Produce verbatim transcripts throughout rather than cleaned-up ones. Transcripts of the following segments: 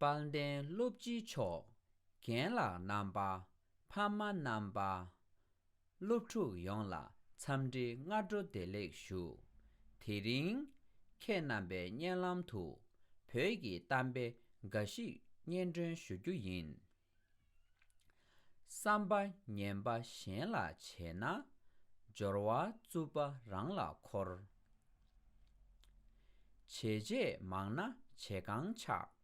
དཔལ་ལྡན་སློབ་སྤྱི་མཆོག་རྒན་ལགས་རྣམ་པ། ཕ་མ་རྣམ་པ། སློབ་ཕྲུག་ཡོངས་ལ་འཚམས་འདྲི་སྔ་དྲོ་བདེ་ལེགས་ཞུ། དེ་རིང་ཁྱེད་རྣམ་པའི་སྙན་ལམ་དུ་བོད་ཀྱི་གཏམ་དཔེ་འགའ་ཞིག་སྙན་སྒྲོན་ཞུ་རྒྱུ་ཡིན། བསམ་པ་ངན་པ་གཞན་ལ་བྱས་ན། སྦྱོར་བ་རྩུབ་པ་རང་ལ་འཁོར། བྱས་རྗེས་མང་ན་བྱེ་རྐང་ཆག།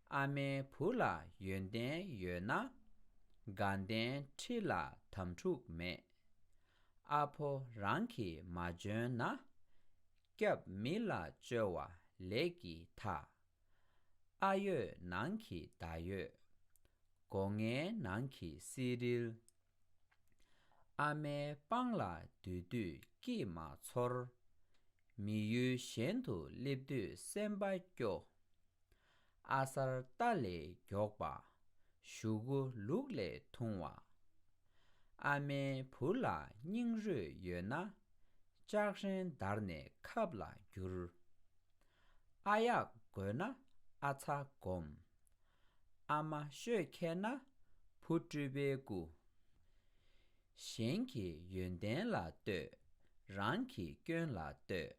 ཨ་མའི་བུ་ལ་ཡོན་ཏན་ཡོད་ན། དགའ་ལྡན་ཁྲི་ལ་དམ་ཕྲུག་མེད། ཨ་ཕོ་རང་གིས་མ་འཇོན་ན། སྐྱབས་མི་ལ་བཅོལ་བ་ལས་ཀྱི་མཐའ། ཨ་ཡོད་ནང་གི་ད་ཡོད། སྒོ་ངའི་ནང་གི་སི་རིལ། ཨ་མའི་པང་ལ་སྡོད་དུས་སྐྱིད་མ་ཚོར། མི་ཡུལ་གཞན་དུ་སླེབས་དུས་སེམས་པ་སྐྱོ། ཨ་གསར་རྟ་ལས་མགྱོགས་པ། གཞུ་གུ་ལུག་ལས་ཐུང་བ། ཨ་མའི་བུ་ལ་སྙིང་རུས་ཡོད་ན། ལྕགས་ཧྲེང་བརྡར་ནས་ཁབ་ལ་བསྒྱུར། ཨ་གཡག་དགོས་ན་ཨ་ཚ་སྒོམ། ཨ་མ་ཤོད་མཁས་ན་བུ་སྤྲུལ་པའི་སྐུ། གཞན་གྱི་ཡོན་ཏན་ལ་ལྟོས། རང་གི་སྐྱོན་ལ་ལྟོས།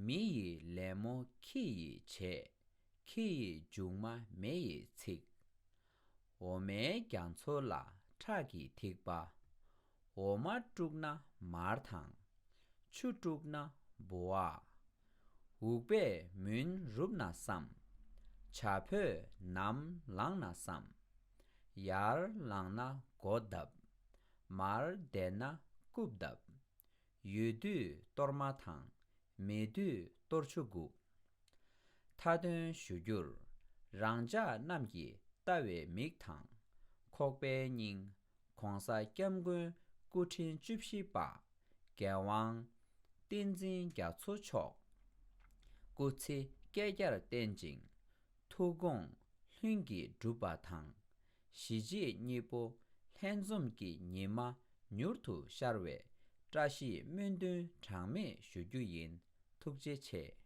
མི་ཡི་ལད་མོ་ཁྱི་ཡིས་བྱེད། ཁྱི་ཡི་མཇུག་མ་མེ་ཡིས་འཚིག། འོ་མའི་རྒྱ་མཚོ་ལ་ཁྲག་གི་ཐིགས་པ། འོ་མ་དཀྲུགས་ན་མར་དང་། ཆུ་དཀྲུགས་ན་ལྦུ་བ། འུག་པས་མུན་རུབ་ན་བསམ། བྱ་ཕོས་ནམ་ལངས་ན་བསམ། ཡར་ལངས་ན་སྒོ་བརྡབ། མར་བསྡད་ན་རྐུབ་བརྡབ། ཡོད་དུས་གཏོར་མ་དང་། མེད་དུས་གཏོར་ཆུ་དགུག། མཐའ་དོན་ཞུ་རྒྱུར། རང་ཅག་རྣམས་ཀྱི་ལྟ་བའི་མིག་དང་། ཁོག་པའི་སྙིང་། ༸གོང་ས་༸སྐྱབས་མགོན་སྐུ་ཕྲེང་བཅུ་བཞི་པ། རྒྱལ་དབང་། བསྟན་འཛིན་རྒྱ་མཚོ་མཆོག་སྐུ་ཚེ་བསྐལ་བརྒྱར་བརྟན་ཅིང་། ཐུགས་དགོངས་ལྷུན་གྱིས་གྲུབ་པ་དང་། གཞིས་བྱེས་གཉིས་པོ་ལྷན་འཛོམས་ཀྱི་ཉི་མ་མྱུར་དུ་ཤར་བའི་བཀྲ་ཤིས་སྨོན་འདུན་གྲངས་མེད་ཞུ་རྒྱུ་ཡིན། ཐུགས་རྗེ་ཆེ།